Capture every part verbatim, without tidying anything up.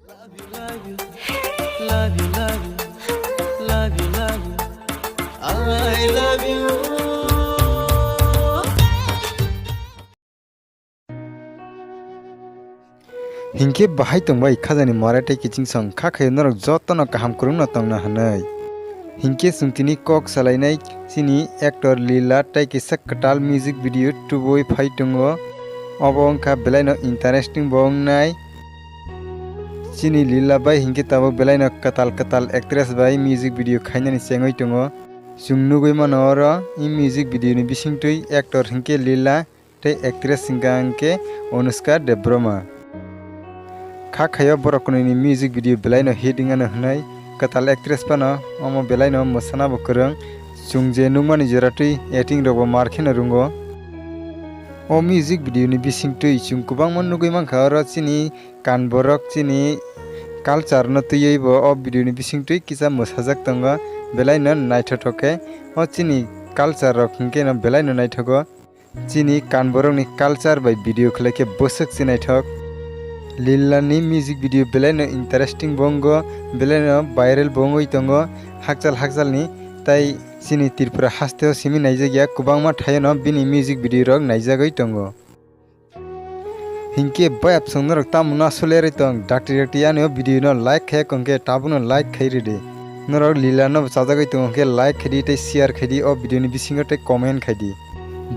Love you, love you, love you, love you, love you, love you. I love you. Hinkhe bahai tongbai khajani morai tei kiching song kha khaio norok jotono kaham kwrwngno tongna hwnwi. Hinkhe chwng tini kok salainai chini actor Lila tei kisa kwtal music video tubui phai tongo. Obo wngkha belaino interesting bo wngnai. Chini Lila bai hinkhe tabuk belaino kwtal kwtal actress bai music video khainani chengwi tongo. Chwng nugwi mano oro i music video ni bisingtwi actor hinkhe Lila tei actress hingka hingke Anushka Debbarma. Kha khayo borok kwnwi ni music video belaino hit wngano hwnwi kwtal actress phano omo belaino mwsana bo kwrwng. Chwng je nukmani jora twi acting rok bo mar kheno rwngo. O music video ni bising twi chwng kwbangma nugwi mankha oro chini kan borok chini culture no twiwi bo o video ni bising twi kisa mwsajak tongo belaino naithothok khe o chini culture rok hinkhe no belaino naithogo. Chini kan borokni culture bai video khlai khe bwswk se naithok. Lila ni music video belaino interesting bo wngo, belaino viral bo wngwi tongo hakchal hakchalni, tei chini Tripura hasteo simi naijakya kwbangma thaiono bini music video rok naijagwi tongo. Hinkhe bayapsong norok tamo no asulerwi tong, dakti dakti ani o video no like khe kongkhe tabukno like khai ridi. Norok Lila no chajagwi tongo khe like khaidi tei share khaidi o video ni bisingo tei comment khaidi.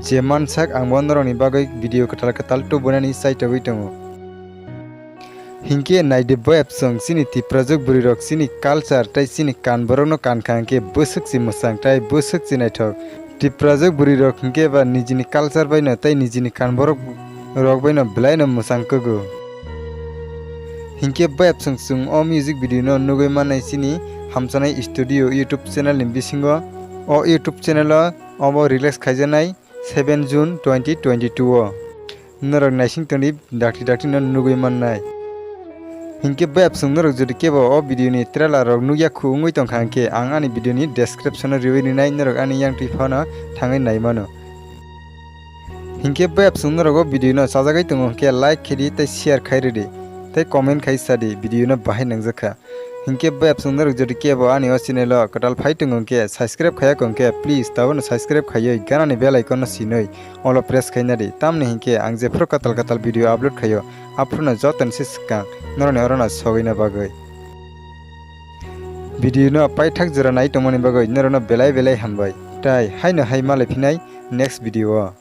Je mansak ang bo norokni bagwi video kwtal kwtal tubunani chaitogwi tongo. Hinkhe naidi bayapsong chini Tiprajwk bwrwirok chini culture tei chini kan borokno kankha hinkhe bwswk se mwsang tei bwswk se naithok. Tiprajwk bwrwirok hinkhe ba nijini culture baino tei nijini kan borok rok baino belaino mwsang kwgo. Hinkhe bayapsong chwng o music video no nugwi mannai chini Hamchanai Studio YouTube channel ni bisingo. O YouTube channel o obo release khaijaknai seven June twenty twenty-two o. Norok naising tongdi dakti dakti no nugwi mannai. Hinkhe bayapsong norok jodi kebo o video ni trailer rok nukya khu wngwi tongkha hinkhe ang ani video ni description o riwi rinai norok ani yang twi phano thangwi nai mano. Hinkhe bayapsong norok o video no chajagwi tongo hinkhe like khaidi tei share khai ridi tei comment khai sadi video no bahai nangjakha. Hinkhe bayapsong norok jodi kebo ani o channel o kwtal phai tongo hinkhe subscribe khaiya kongkhe please tabukno subscribe khaiwi ganani bell icon no sinwi all o press khaina di tamni hinkhe ang jephru kwtal kwtal video upload khaio aphruno jotoni se swkang norokni orono sogwina bagwi. Video no paithak jora nai tongmani bagwi norokno belai belai hambai. Tai haino hai malai phinai next video o.